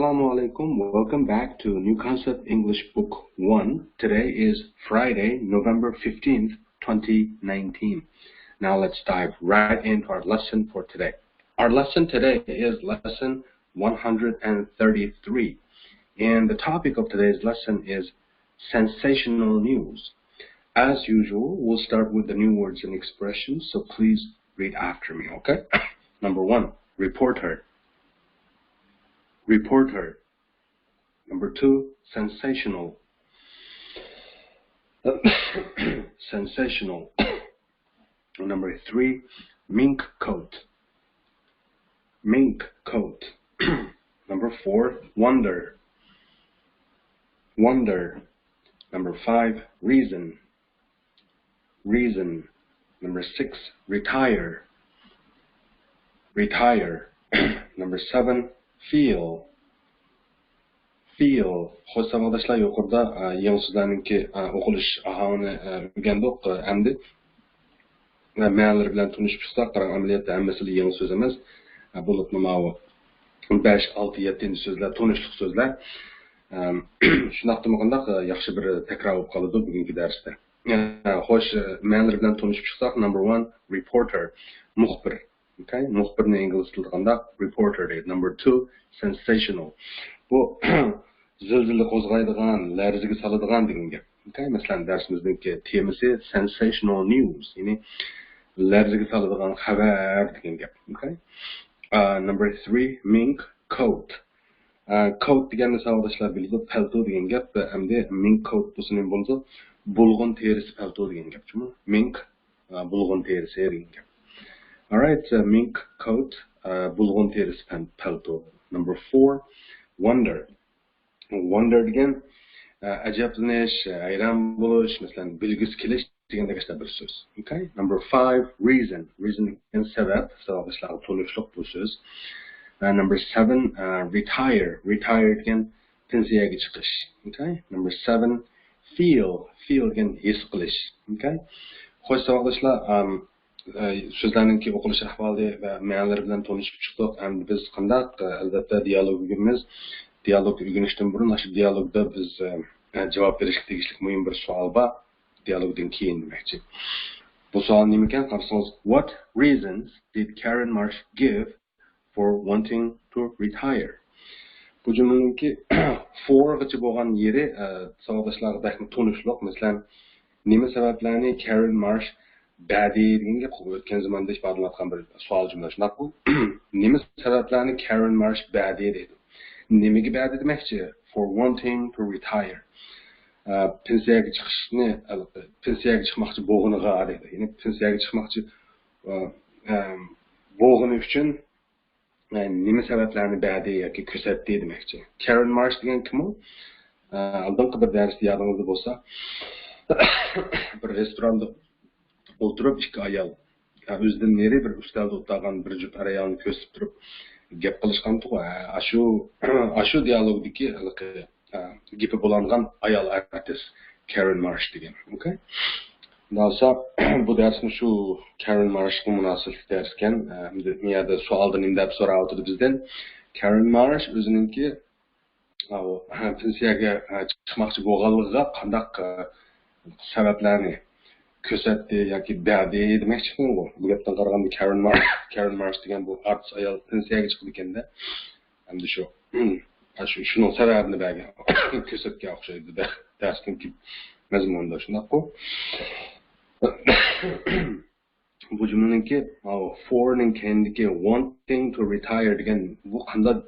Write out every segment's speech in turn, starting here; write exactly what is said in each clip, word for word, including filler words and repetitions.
Assalamu alaikum. Welcome back to New Concept English Book one. Today is Friday, November fifteenth, twenty nineteen. Now let's dive right into our lesson for today. Our lesson today is lesson one hundred thirty-three. And the topic of today's lesson is sensational news. As usual, we'll start with the new words and expressions, so please read after me, okay? Number one, reporter. Reporter. Number two, sensational. Sensational. Number three, mink coat. Mink coat. Number four, wonder. Wonder. Number five, reason. Reason. Number six, retire. Retire. Number seven, feel. Feel. خوش ساۋاقداشلار، يۇقىرىدا ئە، يېڭى سۆزلەرنىڭكى ئە، ئوقۇلۇش ئاھاڭىنى ئە، ئۆگەندۇق. ئە، ئەمدى ئە، مەنىلىرى بىلەن تونۇشۇپ چىقساق، قاراڭ، ئەمەلىيەتتە ھەممىسىلا يېڭى سۆز ئەمەس. ئە، بولۇپمۇ ماۋۇ بەش، ئالتە، يەتتىنچى سۆزلەر تونۇشلۇق سۆزلەر. ئەم، شۇنداقتىمۇ قانداق ئە، ياخشى بىر تەكرار بولۇپ قالىدۇ بۈگۈنكى دەرستە. ئە، خوش، ئە، مەنىلىرى بىلەن تونۇشۇپ چىقساق، number one, reporter، مۇخبىر. Okay؟ مۇخبىرنى ئىنگلىز تىلىدا قانداق؟ Reporter دەيدۇ. Number two, sensational. بۇ زىلزىلە قوزغايدىغان، لەرزىگە سالىدىغان دېگەن گەپ. Okay؟ مەسىلەن، دەرسىمىزنىڭكى تېمىسى sensational news، يەنى لەرزىگە سالىدىغان خەۋەر دېگەن گەپ. Okay؟ ئە، number three, mink coat. ئە، coat دېگەننى ساۋاقداشلار بىلىدۇ، پەلتو دېگەن گەپ. ئەمدى mink coat بولسا نېمە بولىدۇ؟ بۇلغۇن تېرىسى پەلتو دېگەن گەپ جۇمۇ. Mink، ئە، بۇلغۇن تېرىسى دېگەن گەپ. Alright, uh, mink coat, uh, بۇلغۇن تېرىسى پەن-، پەلتو. Number four, wonder. Wonder دېگەن ئە، ئەجەبلىنىش، ھەيران بولۇش، مەسىلەن، بىلگۈسى كېلىش دېگەندەك ئىشلار بىر سۆز. Okay? Number five, reason. Reason دېگەن سەۋەب، سەۋەب ئىشلارغا تونۇشلۇق بۇ سۆز. ئە، number seven, ئە، retire. Retire دېگەن پېنسىيەگە چىقىش. Okay? Number seven, feel. Feel دېگەن ھېس قىلىش. Okay? خوش ساۋاقداشلار، ئەم، ئە، سۆزلەرنىڭكى ئوقۇلۇش ئەھۋالى ۋە مەنىلىرى بىلەن تونۇشۇپ چىقتۇق. ئەمدى بىز قانداق، ئە، ئەلۋەتتە، دىيالوگ ئۆگىنىمىز. دىيالوگ ئۆگىنىشتىن بۇرۇن، ئاشۇ دىيالوگدا بىز، ئە، ئە، جاۋاب بېرىشكە تېگىشلىك مۇھىم بىر سوئال بار. دىيالوگدىن كېيىن دېمەكچى. بۇ سوئال نېمىكەن؟ قارىسىڭىز، What reasons did Karen Marsh give for wanting to retire? بۇ جۈملىنىڭكى for غىچە بولغان يېرى، ئە، ساۋاقداشلارغا بەكمۇ تونۇشلۇق. مەسىلەن، نېمە سەۋەبلەرنى كارېن مارش بەردى دېگەن گەپ، ئۆتكەن زاماندا ئىپادىلەنگەن بىر سوئال جۈملە، شۇنداققۇ؟ نېمە سەۋەبلەرنى كارېن مارش بەردى دەيدۇ. نېمىگە بەردى دېمەكچى؟ For wanting to retire. ئە، پېنسىيەگە چىقىشنى، پېنسىيەگە چىقماقچى بولغىنىغا دەيدۇ. يەنى پېنسىيەگە چىقماقچى، ئە، ئە، بولغىنى ئۈچۈن ئە، نېمە سەۋەبلەرنى بەردى ياكى كۆرسەتتى دېمەكچى. كارېن مارش دېگەن كىم ئۇ؟ ئە، ئالدىنقى بىر دەرستە يادىڭىزدا بولسا، بىر رېستوراندا ئولتۇرۇپ ئىككى ئايال، ئە، ئۆزىدىن نېرى بىر ئۈستەلدە ئولتۇرغان بىر جۈپ ئەر-ئايالنى كۆرسىتىپ تۇرۇپ گەپ قىلىشقانتىغۇ. ئە، ئاشۇ، ئاشۇ دىيالوگدىكى ھېلىقى، ئە، گېپى بولانغان ئايال ئارتىس كارېن مارش دېگەن. ئوكەي؟ بولسا، بۇ دەرسمۇ شۇ كارېن مارشقا مۇناسىۋەتلىك دەرسكەن. ئەمدى بۇ يەردە سوئالدا نېمە دەپ سوراۋاتىدۇ بىزدىن؟ كارېن مارش ئۆزىنىڭكى، ئاۋۇ، پېنسىيەگە، چىقماقچى بولغانلىقىغا قانداق، سەۋەبلەرنى كۆرسەتتى ياكى بەردى دېمەكچىكەنغۇ. بۇ گەپتىن قارىغاندا كارېن مار-، كارېن مارش دېگەن بۇ ئارتىس ئايال پېنسىيەگە چىقىدىكەن-دە. ئەمدى شۇ، شۇ، شۇنىڭ سەۋەبىنى بەرگەن، كۆرسەتكەن ئوخشايدۇ دە-، دەرسنىڭكى مەزمۇنىدا، شۇنداققۇ؟ بۇ جۈملىنىڭكى، ئاۋۇ، for نىڭ كەينىدىكى wanting to retire دېگەن بۇ قانداق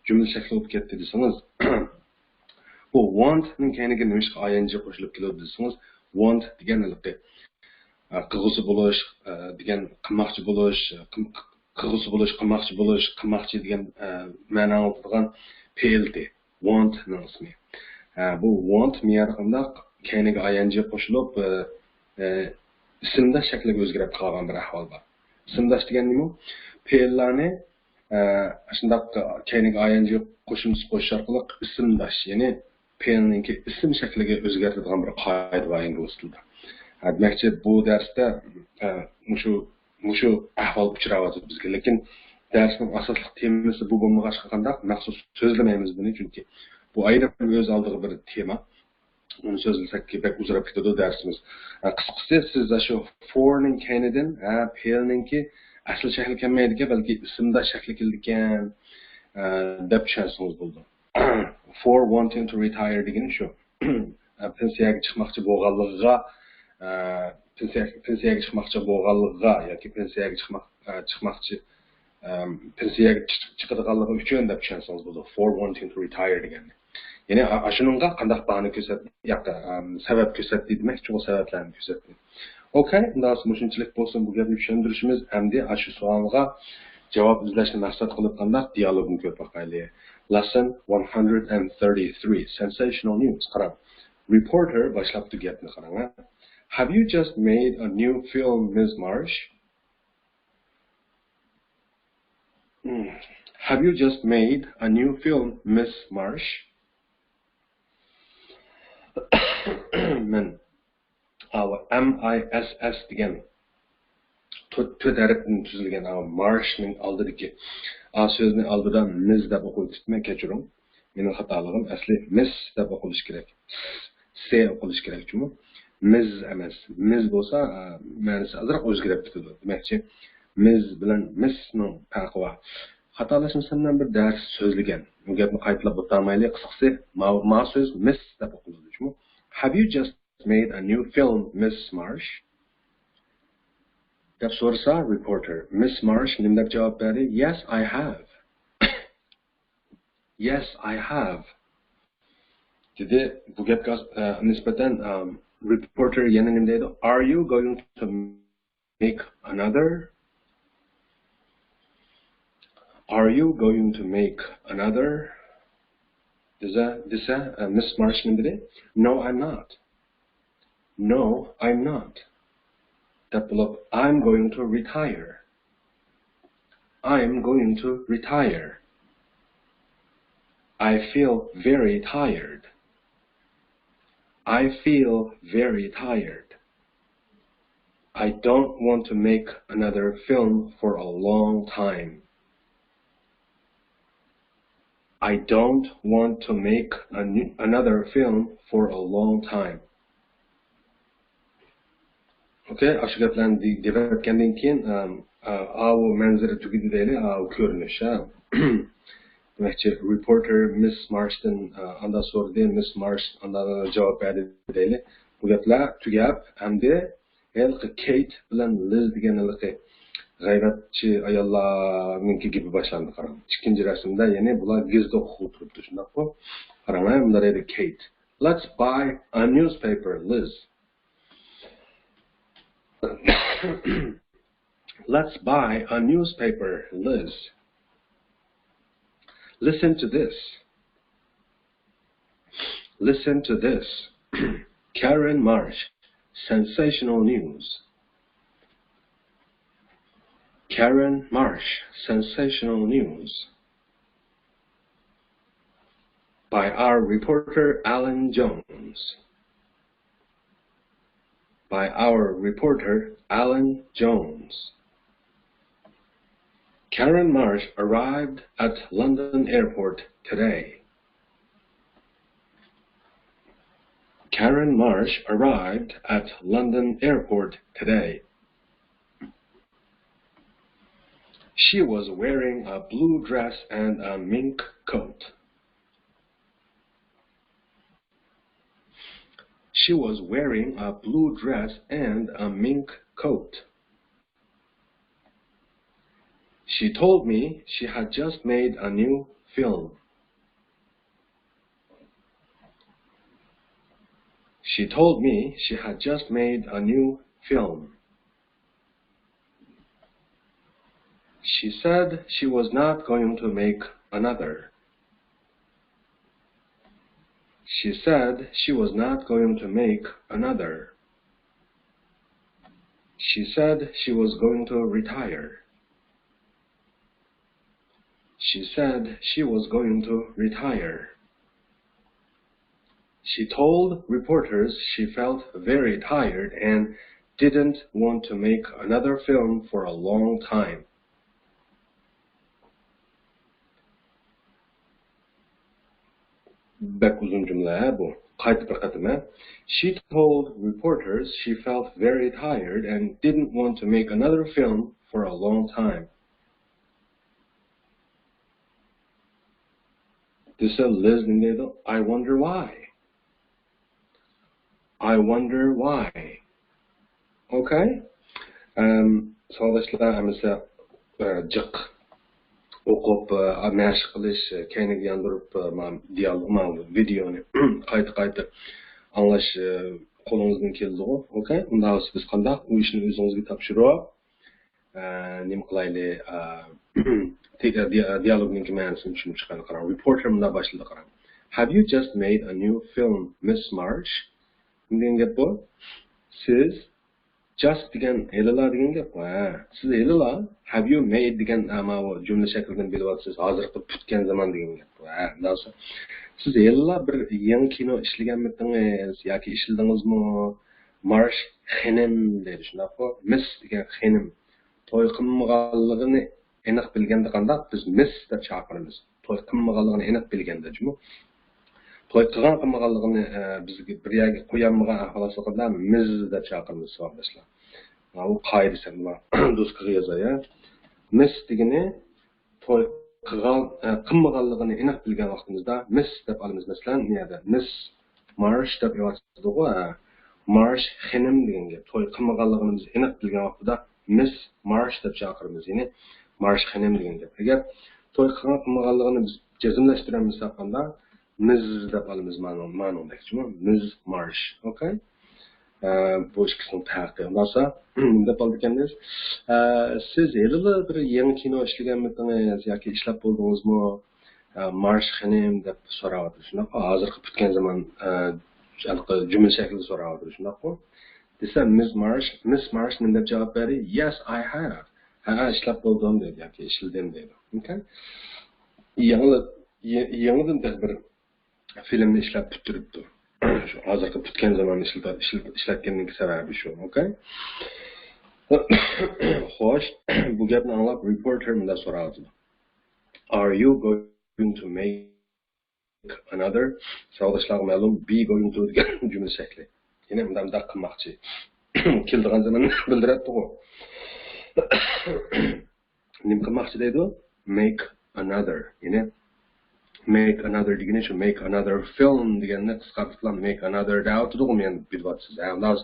جۈملە شەكلى بولۇپ كەتتى دېسىڭىز، بۇ want نىڭ كەينىگە نېمىشقا I N G قوشۇلۇپ كېلىدۇ دېسىڭىز، want دېگەن ھېلىقى، ئە، قىلغۇسى بولۇش، ئە، دېگەن قىلماقچى بولۇش، قىم-، قىلغۇسى بولۇش، قىلماقچى بولۇش، قىلماقچى دېگەن، ئە، مەنە ئاڭلىتىدىغان پېئىلدى. Want نىڭ ئىسمى. ئە، بۇ want مىيەدە قانداق كەينىگە I N G قوشۇلۇپ، ئە، ئە، ئىسىمداش شەكلىگە ئۆزگىرىپ قالغان بىر ئەھۋال بار. ئىسىمداش دېگەن نېمە؟ پېئىللارنى، ئە، شۇنداق كەينىگە I N G قوشۇمچىسى قوشۇش ئارقىلىق ئىسىمداش، يەنى پېئىلنىڭكى ئىسىم شەكلىگە ئۆزگەرتىدىغان بىر قائىدە بار ئىنگلىز تىلىدا. ھە، دېمەكچى، بۇ دەرستە، ئە، مۇشۇ، مۇشۇ ئەھۋال ئۇچراۋاتىدۇ بىزگە. لېكىن، دەرسنىڭ ئاساسلىق تېمىسى بۇ بولمىغاچقا قانداق، مەخسۇس سۆزلىمەيمىز بۇنى، چۈنكى بۇ ئايرىم ئۆز ئالدىغا بىر تېما. ئۇنى سۆزلىسەك بەك ئۇزىراپ كېتىدۇ دەرسىمىز. ئە، قىسقىسى، سىز شۇ فورنىڭ كەينىدىن، ھە، پېئىلنىڭكى ئەسلى شەكلى كەلمەيدىكەن، بەلكى ئىسىمدا شەكلى كېلىدىكەن، ئە، دەپ چۈشەنسىڭىز بولىدۇ. For wanting to retire دېگىنى شۇ. ئە، پېنسىيەگە چىقماقچى بولغانلىقىغا، ئە، پېنسىيە، پېنسىيەگە چىقماقچى بولغانلىقىغا ياكى پېنسىيەگە چىقماق، ئە، چىقماقچى، ئەم، پېنسىيەگە چىق-، چىقىدىغانلىقى ئۈچۈن دەپ چۈشەنسىڭىز بولىدۇ. For wanting to retire دېگەننى. يەنى ئا-، ئاشۇنىڭغا قانداق باھانە كۆرسەتتى، ياقى، ئەم، سەۋەب كۆرسەتتى دېمەكچىغۇ، سەۋەبلەرنى كۆرسەتتى. ئوكەي، ئۇنداق مۇشۇنچىلىك بولسۇن بۇ گەپنى چۈشەندۈرۈشىمىز. ئەمدى ئاشۇ سوئالغا جاۋاب ئىزلەشنى مەقسەت قىلىپ قانداق دىيالوگنى كۆرۈپ باقايلى. Lesson one hundred and thirty-three, sensational news. قاراڭ. رېپورتېر باشلاپتۇ گەپنى، قاراڭ، ھە. Have you just made a new film, Miss Marsh? Hmm. Have you just made a new film, Miss Marsh? مەن، ئاۋۇ، M I S S دېگەن تۆت، تۆت ھەرپتىن تۈزۈلگەن، ئاۋۇ، مارشنىڭ ئالدىدىكى، ئا، سۆزنى ئالدىدا مىز دەپ ئوقۇۋېتىپتىمەن، كەچۈرۈڭ. مېنىڭ خاتالىقىم، ئەسلى مىس دەپ ئوقۇلۇشى كېرەك. س ئوقۇلۇشى كېرەك جۇمۇ. مىز ئەمەس. مىز بولسا، ئە، مەنىسى ئازراق ئۆزگىرىپ كېتىدۇ. دېمەكچى، مىز بىلەن مىسنىڭ پەرقى بار. خاتالاشمىسام، مەن بىر دەرس سۆزلىگەن. بۇ گەپنى قايتىلاپ ئولتۇرمايلى. قىسقىسى، ما، ما سۆز مىس دەپ ئوقۇلىدۇ جۇمۇ. Have you just made a new film, Miss Marsh? دەپ سورىسا، رېپورتېر، مىس مارش نېمە دەپ جاۋاب بەردى؟ Yes, I have. Yes, I have. دېدى. بۇ گەپكە، ئە، نىسبەتەن، ئەم، رېپورتېر يەنە نېمە دەيدۇ؟ Are you going to make another? Are you going to make another? دېسە، دېسە، ئە، مىس مارش نېمە دېدى؟ No, I'm not. No, I'm not. دەپ بولۇپ، I'm going to retire. I'm going to retire. I feel very tired. I feel very tired. I don't want to make another film for a long time. I don't want to make a new, another film for a long time. ئوكەي، ئاشۇ گەپلەرنى دېيىپ ئۆتكەندىن كېيىن، ئەم، ئە، ئاۋۇ مەنزىرە تۈگىدى دەيلى، ئاۋۇ كۆرۈنۈش، ھە. دېمەكچى، رېپورتېر مىس مارشتىن، ئە، ئاندا سورىدى، مىس مارش ئاندا جاۋاب بەردى دەيلى. بۇ گەپلەر تۈگەپ، ئەمدى ھېلىقى كېيت بىلەن لىز دېگەن ھېلىقى غەيۋەتچى ئاياللارنىڭكى گېپى باشلاندى، قاراڭ. ئىككىنچى رەسىمدە يەنى بۇلار گېزىت ئوقۇغىلى تۇرۇپتۇ، شۇنداققۇ؟ قاراڭ، مۇنداق دەيدۇ كېيت. Let's buy a newspaper, Liz. Let's buy a newspaper, Liz. Listen to this. Listen to this. Karen Marsh, sensational news. Karen Marsh, sensational news. By our reporter Alan Jones. By our reporter Alan Jones. Karen Marsh arrived at London airport today. Karen Marsh arrived at London airport today. She was wearing a blue dress and a mink coat. She was wearing a blue dress and a mink coat. She told me she had just made a new film. She told me she had just made a new film. She said she was not going to make another. She said she was not going to make another. She said she was going to retire. She said she was going to retire. She told reporters she felt very tired and didn't want to make another film for a long time. بەك ئۇزۇن جۈملە بۇ. قايتا بىر قېتىم، ھە. She told reporters she felt very tired and didn't want to make another film for a long time. دېسە، لىز نېمە دەيدۇ؟ I wonder why. I wonder why. Okay. ئەم، ساۋاقداشلار، ئەمىسە، ئە، جىق ئوقۇپ، ئە، مەشىق قىلىش، ئە، كەينىگە ياندۇرۇپ، ئە، ما-، دىيال-، ما-، ۋىدېئونى قايتا-قايتا ئاڭلاش، ئە، قولىڭىزدىن كېلىدىغۇ. Okay. ئۇنداق بولسا بىز قانداق ئۇ ئىشنى ئۆزىڭىزگە تاپشۇرۇپ، ئە، نېمە قىلايلى، ئە، دى-، دى-، دىيالوگنىڭكى مەنىسىنى چۈشىنىپ چىقايلى، قاراڭ. رېپورتېر مۇنداق باشلىدى، قاراڭ. Have you just made a new film, Miss Marsh? دېگەن گەپ بۇ. سىز just دېگەن ھېلىلا دېگەن گەپ بۇ. ھە. سىز ھېلىلا have you made دېگەن، ئە، ماۋۇ جۈملە شەكلىدىن بىلىۋاتىسىز، ھازىرقى پۈتكەن زامان دېگەن گەپ بۇ. ھە. ئۇنداق بولسا، سىز ھېلىلا بىر يېڭى كىنو ئىشلىگەنمىدىڭىز ياكى ئىشلىدىڭىزمۇ؟ مارش خېنىم دەيدۇ، شۇنداققۇ؟ مىس دېگەن خېنىم. توي قىلمىغانلىقىنى ئېنىق بىلگەندە قانداق بىز مىس دەپ چاقىرىمىز؟ توي قىلمىغانلىقىنى ئېنىق بىلگەندە جۇمۇ. توي قىلغان قىلمىغانلىقىنى، ئە، بىزگە بىر يەرگە قويالمىغان ئەھۋال ئاستىدا مىز دەپ چاقىرىمىز، ساۋاقداشلار. ماۋۇ قائىدە سەن بۇلار دوسكىغا يازاي، ھە. مىس دېگىنى توي قىلغان، ئە، قىلمىغانلىقىنى ئېنىق بىلگەن ۋاقتىمىزدا مىس دەپ ئالىمىز. مەسىلەن، نېمە يەردە؟ مىس مارش دەپ يازىدىغۇ، ھە. مارش خېنىم دېگەن گەپ. توي قىلمىغانلىقىنى بىز ئېنىق بىلگەن ۋاقتىدا مىس مارش دەپ چاقىرىمىز. يەنى مارش خېنىم دېگەن گەپ. ئەگەر توي قىلغان قىلمىغانلىقىنى بىز جەزملەشتۈرەلمىسەك، ئاندا مىز دەپ ئالىمىز مانىڭ-، مانىڭدەكچىمۇ؟ مىز مارش. ئوكەي؟ ئە، بۇ ئىككىسىنىڭ پەرقى. بولسا، نېمە دەپ ئالىدىكەنمىز؟ ئە، سىز ھېلىلا بىر يېڭى كىنو ئىشلىگەنمىدىڭىز ياكى ئىشلەپ بولدىڭىزمۇ؟ ئە، مارش خېنىم دەپ سوراۋاتىدۇ، شۇنداققۇ؟ ھازىرقى پۈتكەن زامان، ئە، ھېلىقى جۈملە شەكلىدە سوراۋاتىدۇ، شۇنداققۇ؟ دېسە، مىس مارش، مىس مارش نېمە دەپ جاۋاب بەردى؟ Yes, I have. ھە، ھە، ئىشلەپ بولدۇم دەيدۇ ياكى ئىشلىدىم دەيدۇ. ئوكەي؟ يېڭىلا-، يې-، يېڭىدىن تېخى بىر فىلىمنى ئىشلەپ پۈتتۈرۈپتۇ. شۇ ھازىرقى پۈتكەن زامان ئىشلىتە-، ئىشلىتىپ ئىشلەتكەننىڭ سەۋەبى شۇ، ئوكەي؟ خوش، بۇ گەپنى ئاڭلاپ رېپورتېر مۇنداق سوراۋاتىدۇ. Are you going to make another؟ ساۋاقداشلارغا مەلۇم، be going to دېگەن جۈملە شەكلى. يەنى مۇنداق، مۇنداق قىلماقچى. كېلىدىغان زامان بىلدۈرەتتىغۇ. نېمە قىلماقچى دەيدۇ؟ Make another. يەنى make another دېگىنى شۇ، make another film دېگەننى قىسقارتىپلا make another دەۋاتىدىغۇ، مېنى بىلىۋاتىسىز. ھە، ئۇنداق،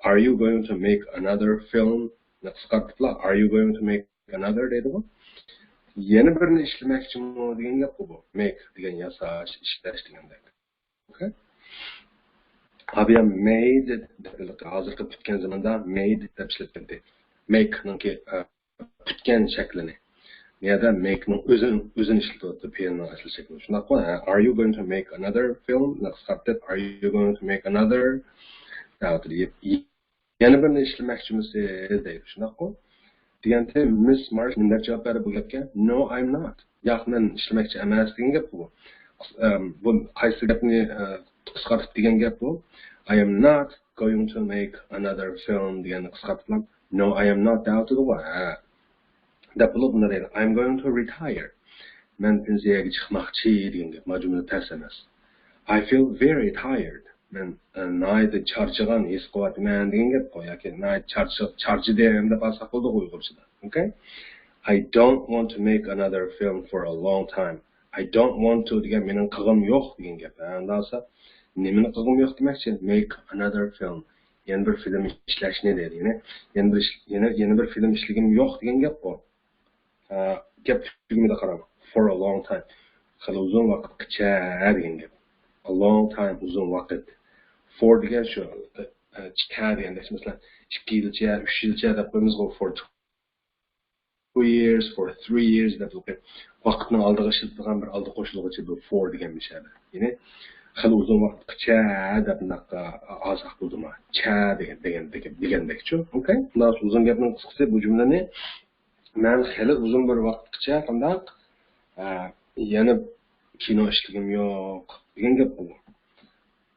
are you going to make another film نى قىسقارتىپلا are you going to make another دەيدىغۇ. يەنە بىرنى ئىشلىمەكچىمۇ دېگەن گەپقۇ بۇ. Make دېگەن ياساش، ئىشلەش دېگەندەك. ئوكەي؟ ھابىيا made دەپ، ھازىرقى پۈتكەن زاماندا made دەپ ئىشلەتكەنتى. Make نىڭكى، ئە، پۈتكەن شەكلىنى. بۇ يەردە make نىڭ ئۆزىنى، ئۆزىنى ئىشلىتىۋاتىدۇ، پېئىلنىڭ ئەسلى شەكلىنى. شۇنداققۇ؟ ھە، are you going to make another film نى قىسقارتىپ، are you going to make another دەۋاتىدۇ. يەنە بىرنى ئىشلىمەكچىمىسىز دەيدۇ، شۇنداققۇ؟ دېگەندە مىس مارش نېمە دەپ جاۋاب بەردى بۇ گەپكە؟ No, I'm not. ياق، مەن ئىشلىمەكچى ئەمەس دېگەن گەپقۇ بۇ. ئەم، بۇ قايسى گەپنى، ئە، قىسقارتىپ دېگەن گەپ بۇ؟ I am not going to make another film دېگەننى قىسقارتىپلا no, I am not دەۋاتىدىغۇ. ھە. دەپ بولۇپ مۇنداق دەيدۇ. I'm going to retire. مەن پېنسىيەگە چىقماقچى دېگەن گەپ. ما جۈملە تەس ئەمەس. I feel very tired. مەن، ئە، ناھايىتى چارچىغان ھېس قىلىۋاتىمەن دېگەن گەپقۇ. ياكى ناھايىتى چارچ-، چارچىدىم دەپ ئالساق بولىدىغۇ ئۇيغۇرچىدا. ئوكەي؟ I don't want to make another film for a long time. I don't want to دېگەن مېنىڭ قىلغۇم يوق دېگەن گەپ. ھە، ئۇنداق بولسا نېمىنى قىلغۇم يوق دېمەكچى؟ Make another film. يەنە بىر فىلىم ئىشلەشنى دەيدۇ. يەنى يەنە بىر ئىش-، يەنە، يەنە بىر فىلىم ئىشلىگۈم يوق دېگەن گەپقۇ. ئە، گەپ تۈگىمىدى، قاراڭ. For a long time. خېلى ئۇزۇن ۋاقىتقىچە دېگەن گەپ. A long time، ئۇزۇن ۋاقىت. For دېگەن شۇ، ئە، چە دېگەندەك، مەسىلەن، ئىككى يىلچە، ئۈچ يىلچە دەپ قويىمىزغۇ، for two years، for three years دەپ. ۋاقىتنىڭ ئالدىغا ئىشلىتىدىغان بىر ئالدى قوشۇلغۇچى بۇ for دېگەن مۇشۇ يەردە. يەنى خېلى ئۇزۇن ۋاقىتقىچە دەپ بۇنداق، ئە، ئالساق بولىدۇما؟ چە دېگەن، دېگەن، دېگەن، دېگەندەكچۇ. ئوكەي؟ مۇنداق ئۇزۇن گەپنىڭ قىسقىسى، بۇ جۈملىنى مەن خېلى ئۇزۇن بىر ۋاقىتقىچە قانداق، ئە، يەنە كىنو ئىشلىگۈم يوق دېگەن گەپ بۇ.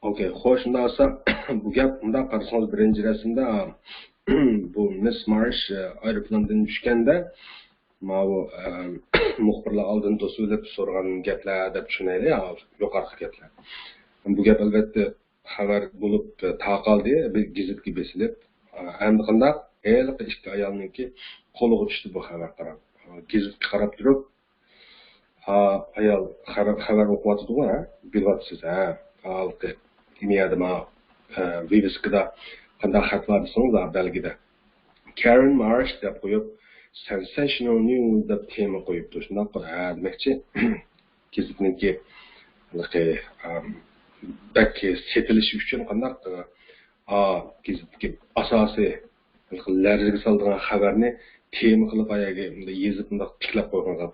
ئوكەي، خوش، شۇنداق بولسا، بۇ گەپ، مۇنداق قارىسىڭىز، بىرىنچى رەسىمدە، بۇ مىس مارش، ئە، ئايروپىلاندىن چۈشكەندە، ماۋۇ، ئە، مۇخبىرلار ئالدىن توسۇۋېلىپ سورىغان گەپلەر دەپ چۈشىنەيلى، يا، يۇقىرىقى گەپلەر. بۇ گەپ، ئەلۋەتتە، خەۋەر بولۇپ تارقالدى، بىر گېزىتكە بېسىلىپ. ئە، ئەمدى قانداق؟ ھېلىقى ئىككى ئايالنىڭكى قولىغا چۈشتى بۇ خەۋەر، قاراڭ. گېزىتكە قاراپ تۇرۇپ، ھا، ئايال خەۋەر، خەۋەر ئوقۇۋاتىدىغۇ، ھە؟ بىلىۋاتىسىز، ھە؟ ھالقى، نېمىيەدە ما، ھە، ۋىۋىسكىدا قانداق خەت بار دېسىڭىز، ھا، بەلگىدە. كارېن مارش دەپ قويۇپ، سەنسەيشنال نيۇز دەپ تېما قويۇپتۇ، شۇنداققۇ، ھە، دېمەكچى، گېزىتنىڭكى، ھېلىقى، ئام، بەك سېتىلىشى ئۈچۈن قانداق، ئا، گېزىتتىكى ئاساسىي لەرزىگە سالىدىغان خەۋەرنى تېما قىلىپ ئاياغى يېزىپ، مۇنداق تىكلەپ قويغان،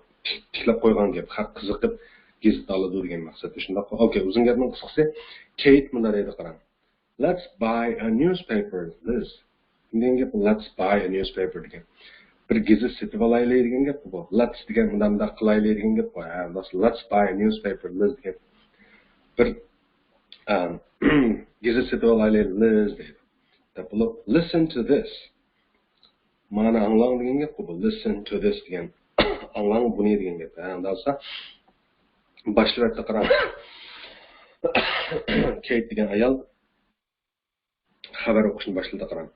تىكلەپ قويغان گەپ، خەق قىزىقىپ گېزىت ئالىدۇ دېگەن مەقسەتتە. شۇنداق. ئوكەي، ئۇزۇن گەپنىڭ قىسقىسى، كېيت مۇنداق دەيدۇ، قاراڭ. Let's buy a newspaper, Liz. دېگەن گەپ، let's buy a newspaper دېگەن. بىر گېزىت سېتىپ ئالايلى دېگەن گەپ بۇ. Let's دېگەن مۇنداق، مۇنداق قىلايلى دېگەن گەپ بۇ. ھە، let's buy a newspaper, Liz دېگەن. بىر، ئەم، گېزىت سېتىپ ئالايلى، لىز دەيدۇ. دەپ بولۇپ، listen to this. مانا ئاڭلاڭ دېگەن گەپ بۇ. Listen to this دېگەن. ئاڭلاڭ بۇنى دېگەن گەپ. ھە، ئۇنداق بولسا، باشلىۋەتتى، قاراڭ. كېيت دېگەن ئايال خەۋەر ئوقۇشنى باشلىدى، قاراڭ.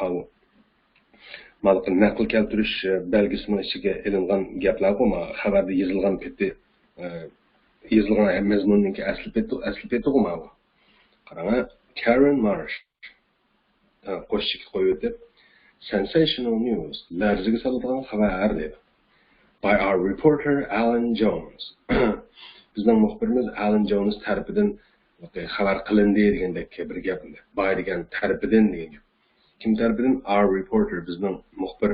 ئاۋۇ. مانا نەقىل كەلتۈرۈش بەلگىسىنىڭ ئىچىگە ئېلىنغان گەپلەرغۇ، ما خەۋەردە يېزىلغان پېتى، ئە، يېزىلغان مەزمۇننىڭكى ئەسلى پېتى، ئەسلى پېتىغۇ ماۋۇ. قاراڭ، ھە. كارېن مارش، ئە، قوشچېكى قويۇۋېتىپ، سەنسەيشنال نيۇز، لەرزىگە سالىدىغان خەۋەر دەيدۇ. By our reporter Alan Jones. بىزنىڭ مۇخبىرىمىز ئالان جونس تەرىپىدىن خەۋەر قىلىندى دېگەندەك بىر گەپ. باي دېگەن تەرىپىدىن دېگەن گەپ. كىم تەرىپىدىن؟ Our reporter، بىزنىڭ مۇخبىر،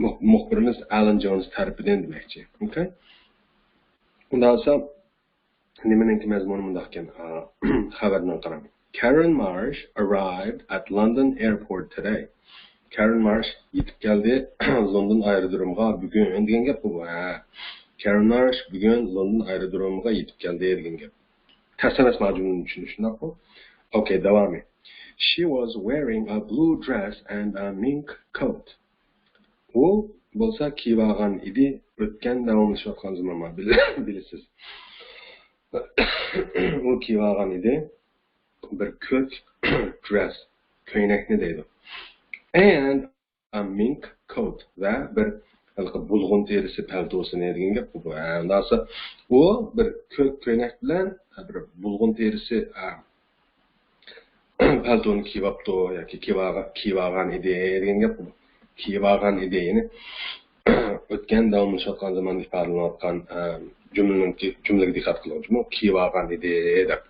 مۇخ-، مۇخبىرىمىز ئالان جونس تەرىپىدىن دېمەكچى. ئوكەي؟ ئۇنداق بولسا، نېمىنىڭكى مەزمۇنى مۇنداق ئىكەن؟ ئا، خەۋەرنىڭ قاراڭ. Karen Marsh arrived at London airport today. كارېن مارش يېتىپ كەلدى لوندون ئايرودرومىغا بۈگۈن دېگەن گەپ بۇ. ھە. كارېن مارش بۈگۈن لوندون ئايرودرومىغا يېتىپ كەلدى دېگەن گەپ. تەس ئەمەس مانا جۈملىنى چۈشىنىش، شۇنداقمۇ؟ ئوكەي، داۋامى. She was wearing a blue dress and a mink coat. ئۇ بولسا كىيىۋالغان ئىدى، ئۆتكەن داۋاملىشىۋاتقان زامان بار، بىل-، بىلىسىز. ئۇ كىيىۋالغان ئىدى، بىر كۆك dress، كۆينەكنى دەيدۇ. And a mink coat، ۋە بىر ھېلىقى بۇلغۇن تېرىسى پەلتوسىنى دېگەن گەپ بۇ. ھە، ئۇنداقسا ئۇ بىر كۆك كۆينەك بىلەن بىر بۇلغۇن تېرىسى، ھە، پەلتونى كىيىۋاپتۇ ياكى كىيىۋالغا-، كىيىۋالغان ئىدى دېگەن گەپ بۇ. كىيىۋالغان ئىدى، يەنى ئۆتكەن داۋاملىشىۋاتقان زاماندا ئىپادىلىنىۋاتقان، ئە، جۈملىنىڭكى، جۈملىگە دىققەت قىلغۇچىمۇ، كىيىۋالغان ئىدى دەپ.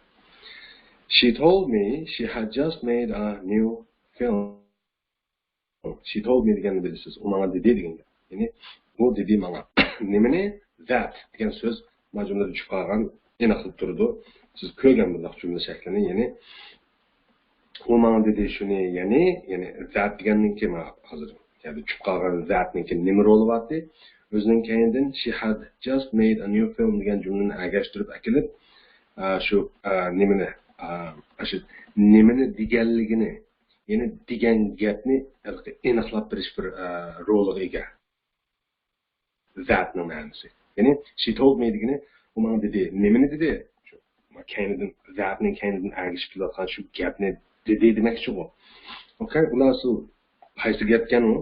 She told me she had just made a new film. She told me دېگەننى بىلىسىز، ئۇ ماڭا دېدى دېگەن گەپ. يەنى ئۇ دېدى ماڭا. نېمىنى؟ That دېگەن سۆز مانا جۈملىدە چۈشۈپ قالغان ئېنىقلاپ تۇرىدۇ. سىز كۆرگەن بۇنداق جۈملە شەكلىنى، يەنى ئۇ ماڭا دېدى شۇنى، يەنى، يەنى that دېگەننىڭكى مانا ھازىر يەنى چۈشۈپ قالغان that نىڭكى نېمە رولى بارتى؟ ئۆزىنىڭ كەينىدىن she had just made a new film دېگەن جۈملىنى ئەگەشتۈرۈپ ئەكېلىپ، ئا، شۇ، ئا، نېمىنى، ئا، شۇ نېمىنى دېگەنلىكىنى، يەنى دېگەن گەپنى ئېنىقلاپ بېرىش بىر، ئا، رولىغا ئىگە. That نىڭ مەنىسى. يەنى she told me دېگىنى، ئۇ ماڭا دېدى. نېمىنى دېدى؟ شۇ كەينىدىن، that نىڭ كەينىدىن ئەگىشىپ كېلىۋاتقان شۇ گەپنى دېدى دېمەكچىغۇ. ئوكەي، ئۇلار شۇ قايسى گەپكەن ئۇ؟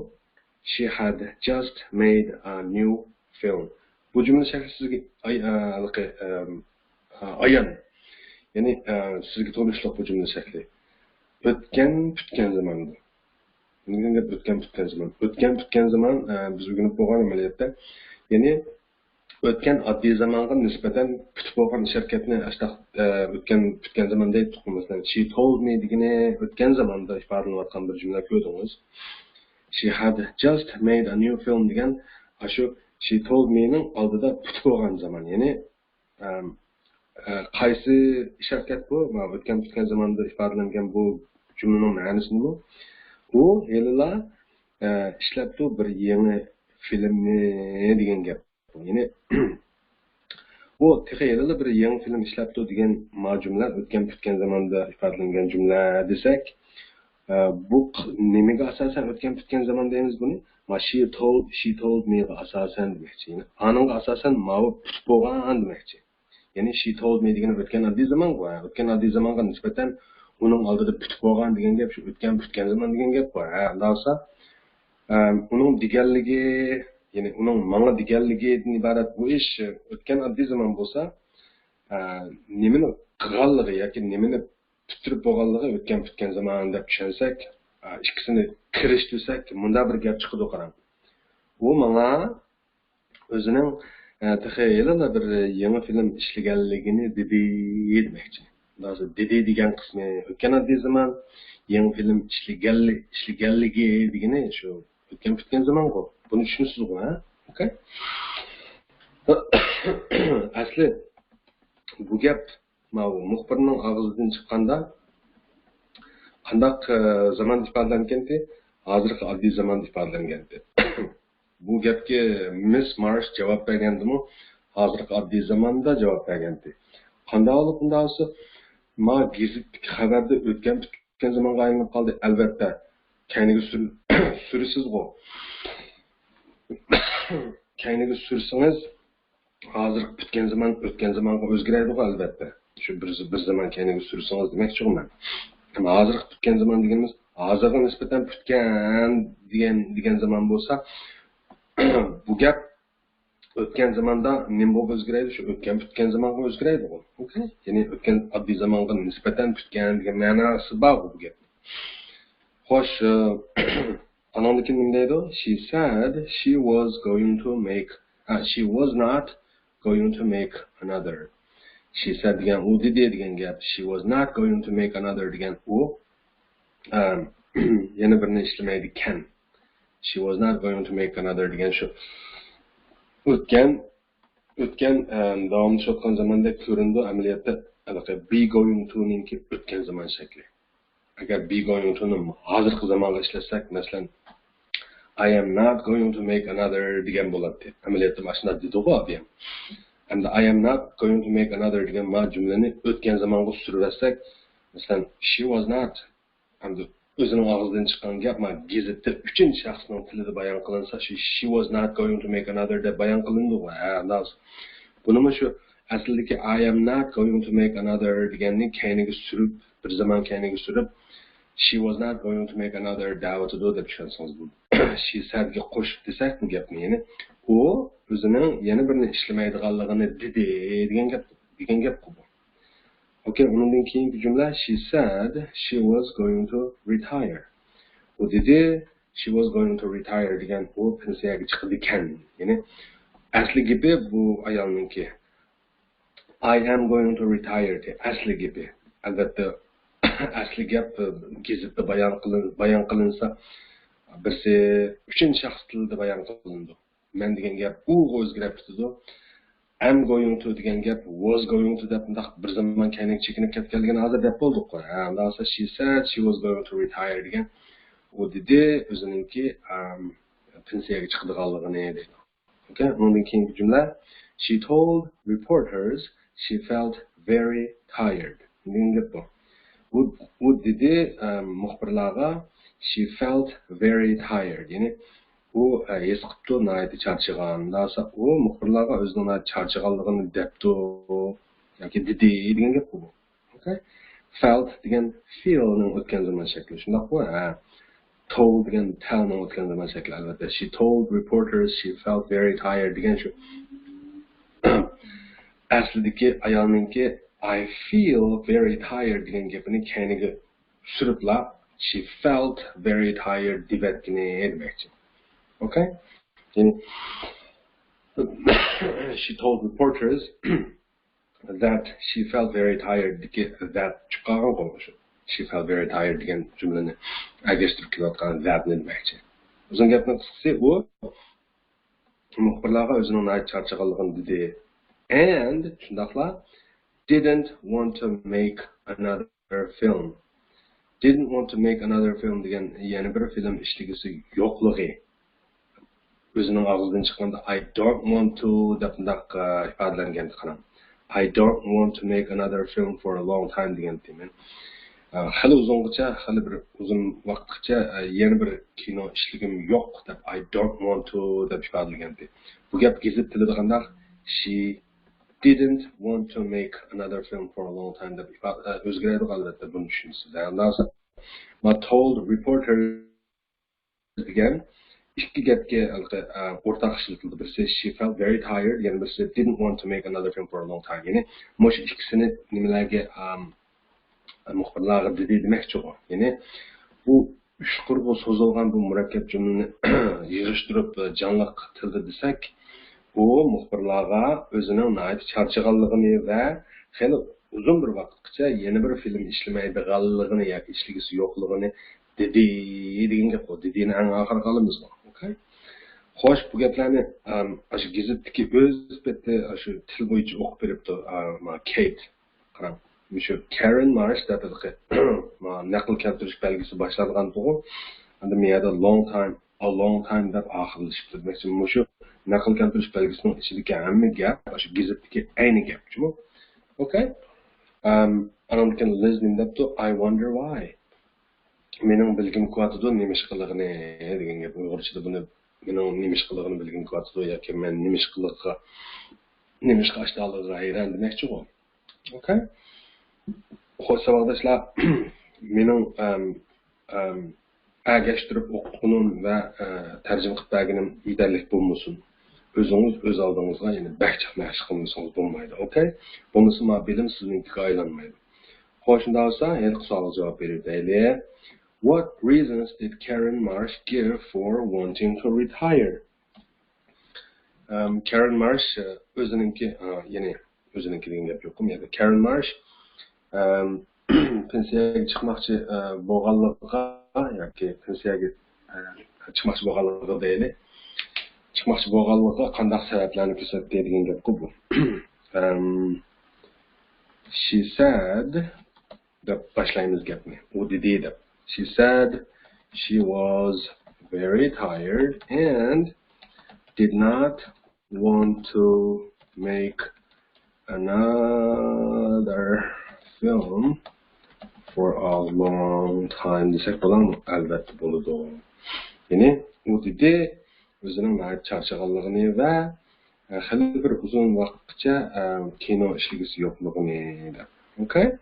She had just made a new film. بۇ جۈملە شەكلى سىزگە ئاي-، ئە، ھېلىقى، ئەم، ئە، ئايان. يەنى، ئە، سىزگە تونۇشلۇق بۇ جۈملە شەكلى. ئۆتكەن پۈتكەن زاماندا. نېمە دېگەن گەپ ئۆتكەن پۈتكەن زامان؟ ئۆتكەن پۈتكەن زامان، ئە، بىز ئۆگىنىپ بولغان ئەمەلىيەتتە. يەنى ئۆتكەن ئاددىي زامانغا نىسبەتەن پۈتۈپ بولغان ئىش ھەرىكەتنى ئاشتاق، ئە، ئۆتكەن پۈتكەن زامان دەيتتۇقمۇ؟ مەسىلەن، she told me دېگىنى ئۆتكەن زاماندا ئىپادىلىنىۋاتقان بىر جۈملە كۆردىڭىز. She had just made a new film دېگەن ئاشۇ she told me نىڭ ئالدىدا پۈتۈپ بولغان زامان. يەنى، ئەم، ئە، قايسى ئىش ھەرىكەت بۇ؟ مانا ئۆتكەن پۈتكەن زاماندا ئىپادىلەنگەن بۇ جۈملىنىڭ مەنىسى نېمە؟ ئۇ ھېلىلا، ئە، ئىشلەپتۇ بىر يېڭى فىلىمنى دېگەن گەپ. يەنى ئۇ تېخى ھېلىلا بىر يېڭى فىلىم ئىشلەپتۇ دېگەن ما جۈملە ئۆتكەن پۈتكەن زاماندا ئىپادىلەنگەن جۈملە دېسەك، ئە، بۇ ق-، نېمىگە ئاساسەن ئۆتكەن پۈتكەن زامان دەيمىز بۇنى؟ ما she told, she told meغا ئاساسەن دېمەكچى. يەنى ئانىڭغا ئاساسەن ماۋۇ پۈتۈپ بولغان دېمەكچى. يەنى she told me دېگىنى ئۆتكەن ئاددىي زامانغۇ. ھە، ئۆتكەن ئاددىي زامانغا نىسبەتەن ئۇنىڭ ئالدىدا پۈتۈپ بولغان دېگەن گەپ، شۇ ئۆتكەن پۈتكەن زامان دېگەن گەپ بار. ھە، ئۇنداق بولسا، ئەم، ئۇنىڭ دېگەنلىكى، يەنى ئۇنىڭ ماڭا دېگەنلىكىدىن ئىبارەت بۇ ئىش ئۆتكەن ئاددىي زامان بولسا، ئە، نېمىنى قىلغانلىقى ياكى نېمىنى پۈتتۈرۈپ بولغانلىقى ئۆتكەن پۈتكەن زامان دەپ چۈشەنسەك، ئە، ئىككىسىنى كىرىشتۈرسەك، مۇنداق بىر گەپ چىقىدۇ، قاراڭ. ئۇ ماڭا ئۆزىنىڭ، ئە، تېخى ھېلىلا بىر يېڭى فىلىم ئىشلىگەنلىكىنى دېدى دېمەكچى. دېدى دېگەن قىسمى ئۆتكەن ئاددىي زامان، يېڭى فىلىم ئىشلىگەنلىكى دېگىنى شۇ ئۆتكەن پۈتكەن زامانغۇ. بۇنى چۈشىنىسىزغۇ، ھە؟ ئوكەي. ئەسلى بۇ گەپ ماۋۇ مۇخبىرنىڭ ئاغزىدىن چىققاندا قانداق، ئە، زامان ئىپادىلەنگەنتى؟ ھازىرقى ئاددىي زامان ئىپادىلەنگەنتى. بۇ گەپكە مىس مارش جاۋاب بەرگەندىمۇ، ھازىرقى ئاددىي زاماندا جاۋاب بەرگەنتى. قانداق بولۇپ بۇنداق بولسا، ما گېزىتتىكى خەۋەردە ئۆتكەن پۈتكەن زامانغا ئايلىنىپ قالدى. ئەلۋەتتە، كەينىگە سۈر-، سۈرىسىزغۇ. كەينىگە سۈرسىڭىز، ھازىرقى پۈتكەن زامان ئۆتكەن زامانغا ئۆزگىرەيدىغۇ، ئەلۋەتتە. شۇ بىر، بىر زامان كەينىگە سۈرسىڭىز دېمەكچىغۇ مەن. ئەمما ھازىرقى پۈتكەن زامان دېگىنىمىز ھازىرغا نىسبەتەن پۈتكەن دېگەن، دېگەن زامان بولسا، بۇ گەپ ئۆتكەن زاماندا نېمە بولۇپ ئۆزگىرەيدۇ؟ شۇ ئۆتكەن پۈتكەن زامانغا ئۆزگىرەيدىغۇ. ئوكەي؟ يەنى ئۆتكەن ئاددىي زامانغا نىسبەتەن پۈتكەن دېگەن مەناسى بارغۇ بۇ گەپنىڭ. خوش، ئە، ئانىڭدىن كېيىن نېمە دەيدۇ؟ She said she was going to make، ئە، she was not going to make another. She said دېگەن ئۇ دېدى دېگەن گەپ. She was not going to make another دېگەن ئۇ، ئەم، يەنە بىرنى ئىشلىمەيدىكەن. She was not going to make another دېگەن شۇ. ئۆتكەن، ئۆتكەن، ئەم، داۋاملىشىۋاتقان زاماندەك كۆرۈنىدۇ، ئەمەلىيەتتە ھېلىقى be going to نىڭكى ئۆتكەن زامان شەكلى. ئەگەر be going to نى ھازىرقى زامانغا ئىشلەتسەك، مەسىلەن، I am not going to make another دېگەن بولاتتى. ئەمەلىيەتتە مانا شۇنداق دېدىغۇ ئادەم. ئەمدى I am not going to make another دېگەن ما جۈملىنى ئۆتكەن زامانغا سۈرۈۋەتسەك، مەسىلەن، she was not، ئەمدى ئۆزىنىڭ ئاغزىدىن چىققان گەپ ما گېزىتتە ئۈچىنچى شەخسنىڭ تىلىدا بايان قىلىنسا، شۇ she was not going to make another دەپ بايان قىلىنىدىغۇ. ھە، ئۇنداق. بۇنىمۇ شۇ ئەسلىدىكى I am not going to make another دېگەننى كەينىگە سۈرۈپ، بىر زامان كەينىگە سۈرۈپ، she was not going to make another دەۋاتىدۇ دەپ چۈشەنسىڭىز بولىدۇ. She said گە قوشۇپ دېسەك بۇ گەپنى، يەنى ئۇ ئۆزىنىڭ يەنە بىرنى ئىشلىمەيدىغانلىقىنى دېدى دېگەن گەپ، دېگەن گەپقۇ بۇ. ئوكەي، ئۇنىڭدىن كېيىنكى جۈملە، she said she was going to retire. ئۇ دېدى، she was going to retire دېگەن ئۇ پېنسىيەگە چىقىدىكەن. يەنى ئەسلى گېپى بۇ ئايالنىڭكى، I am going to retire دە ئەسلى گېپى. ئەلۋەتتە، ئەسلى گەپ، ئە، گېزىتتە بايان قىلىن-، بايان قىلىنسا، بىرسى ئۈچىنچى شەخس تىلىدا بايان قىلىنىدۇ. مەن دېگەن گەپ ئۇغا ئۆزگىرەپ كېتىدۇ. Am going to دېگەن گەپ was going to دەپ مۇنداق بىر زامان كەينىگە چېكىنىپ كەتكەنلىكىنى ھازىر دەپ بولدۇققۇ. ھە، ئۇنداق بولسا she said she was going to retire دېگەن ئۇ دېدى ئۆزىنىڭكى، ئەم، پېنسىيەگە چىقىدىغانلىقىنى دەيدۇ. ئوكەي، ئۇنىڭدىن كېيىنكى جۈملە، she told reporters she felt very tired دېگەن گەپ بۇ. ئۇ، ئۇ دېدى، ئەم، مۇخبىرلارغا she felt very tired، يەنى ئۇ، ئە، ھېس قىپتۇ ناھايىتى چارچىغان. ئۇنداق بولسا ئۇ مۇخبىرلارغا ئۆزىنىڭ ناھايىتى چارچىغانلىقىنى دەپتۇ ياكى دېدى دېگەن گەپقۇ بۇ. ئوكەي؟ Felt دېگەن feel نىڭ ئۆتكەن زامان شەكلى. شۇنداققۇ؟ ھە. Told دېگەن tell نىڭ ئۆتكەن زامان شەكلى، ئەلۋەتتە. She told reporters she felt very tired دېگەن شۇ. ئەسلىدىكى ئايالنىڭكى I feel very tired دېگەن گېپىنى كەينىگە سۈرۈپلا she felt very tired دېۋەتكىنى دېمەكچى. ئوكەي؟ يەنى she told reporters that she felt very tired دىكى that چۈشۈپ قالغان قولغا شۇ. She felt very tired دېگەن جۈملىنى ئەگەشتۈرۈپ كېلىۋاتقان that نى دېمەكچى. ئۇزۇن گەپنىڭ قىسقىسى ئۇ مۇخبىرلارغا ئۆزىنىڭ ناھايىتى چارچىغانلىقىنى دېدى. And شۇنداقلا didn't want to make another film. Didn't want to make another film دېگەن يەنە بىر فىلىم ئىشلىگۈسى يوقلۇقى. ئۆزىنىڭ ئاغزىدىن چىققاندا I don't want to دەپ مۇنداق، ئە، ئىپادىلەنگەن قاراڭ. I don't want to make another film for a long time دېگەنتى مەن. خېلى ئۇزۇنغىچە، خېلى بىر ئۇزۇن ۋاقىتقىچە، ئە، يەنە بىر كىنو ئىشلىگۈم يوق دەپ، I don't want to دەپ ئىپادىلىگەنتى. بۇ گەپ گېزىت تىلىدا قانداق؟ She didn't want to make another film for a long time دەپ ئىپادە، ئە، ئۆزگىرەيدۇ ئەلۋەتتە، بۇنى چۈشىنىسىز. ھە، ئۇنداق بولسا، ما told reporters دېگەن ئىككى گەپكە ھېلىقى، ئە، ئورتاق ئىشلىتىلدى. بىرسى she felt very tired، يەنە بىرسى didn't want to make another film for a long time. يەنى مۇشۇ ئىككىسىنى نېمىلەرگە، ئەم، مۇخبىرلارغا دېدى دېمەكچىغۇ. يەنى بۇ ئۈچ قۇرغا سوزۇلغان بۇ مۇرەككەپ جۈملىنى يىغىشتۇرۇپ، ئە، جانلىق تىلدا دېسەك، ئۇ مۇخبىرلارغا ئۆزىنىڭ ناھايىتى چارچىغانلىقىنى ۋە خېلى ئۇزۇن بىر ۋاقىتقىچە يەنە بىر فىلىم ئىشلىمەيدىغانلىقىنى ياكى ئىشلىگۈسى يوقلۇقىنى دېدى دېگەن گەپ بۇ. دېدىنى ئەڭ ئاخىرىغا ئالىمىزغۇ. ئوكەي. خوش، بۇ گەپلەرنى، ئەم، ئاشۇ گېزىتتىكى ئۆز بېتى، ئاشۇ تىل بويىچە ئوقۇپ بېرىپتۇ، ئەم، كېيت. قاراڭ، مۇشۇ كارېن مارش دەپ ھېلىقى نەقىل كەلتۈرۈش بەلگىسى باشلانغانتىغۇ. ئاندىن بۇ يەردە لونگ تايم، ئا لونگ تايم دەپ ئاخىرلىشىپتۇ. دېمەكچى، مۇشۇ نەقىل كەلتۈرۈش بەلگىسىنىڭ ئىچىدىكى ھەممە گەپ ئاشۇ گېزىتتىكى ئەينى گەپ جۇمۇ. ئوكەي. ئەم، ئانىڭدىن كېيىن لىز نېمە دەپتۇ؟ I wonder why. مېنىڭ بىلگۈم كېلىۋاتىدۇ نېمىشقىلىقىنى دېگەن گەپ. ئۇيغۇرچىدا بۇنى مېنىڭ نېمىشقىلىقىنى بىلگۈم كېلىۋاتىدۇ ياكى مەن نېمىشقىلىققا، نېمىشقا ئاشۇنداقلىقىغا ھەيران دېمەكچىغۇ. ئوكەي. خوش، ساۋاقداشلار، مېنىڭ، ئەم، ئەم، ئەگەشتۈرۈپ ئوقۇتقىنىم ۋە، ئە، تەرجىمە قىلىپ بەرگىنىم يېتەرلىك بولمىسۇن. ئۆزىڭىز ئۆز ئالدىڭىزغا يەنە بەك جىق مەشىق قىلمىسىڭىز بولمايدۇ. ئوكەي. بولمىسا ما بىلىم سىزنىڭكىگە ئايلانمايدۇ. خوش، شۇنداق بولسا ھېلىقى سوئالغا جاۋاب بېرىپ بېرەيلى. What reasons did Karen Marsh give for wanting to retire? ئەم، كارېن مارش، ئە، ئۆزىنىڭكى، ئا، يەنى ئۆزىنىڭكى دېگەن گەپ يوققۇ يەردە. كارېن مارش، ئەم، پېنسىيەگە چىقماقچى، ئە، بولغانلىقىغا ياكى پېنسىيەگە، ئە، چىقماقچى بولغانلىقىغا دەيلى. چىقماقچى بولغانلىقىغا قانداق سەۋەبلەرنى كۆرسەتتى دېگەن گەپقۇ بۇ. ئەم، she said دەپ باشلايمىز گەپنى. ئۇ دېدى دەپ. She said she was very tired and did not want to make another film for a long time دېسەك بولامدۇ؟ ئەلۋەتتە بولىدۇ. يەنى ئۇ دېدى، ئۆزىنىڭ ناھايىتى چارچىغانلىقىنى ۋە، ئە، خېلى بىر ئۇزۇن ۋاقىتقىچە، ئە، كىنو ئىشلىگۈسى يوقلۇقىنى دەپ. ئوكەي.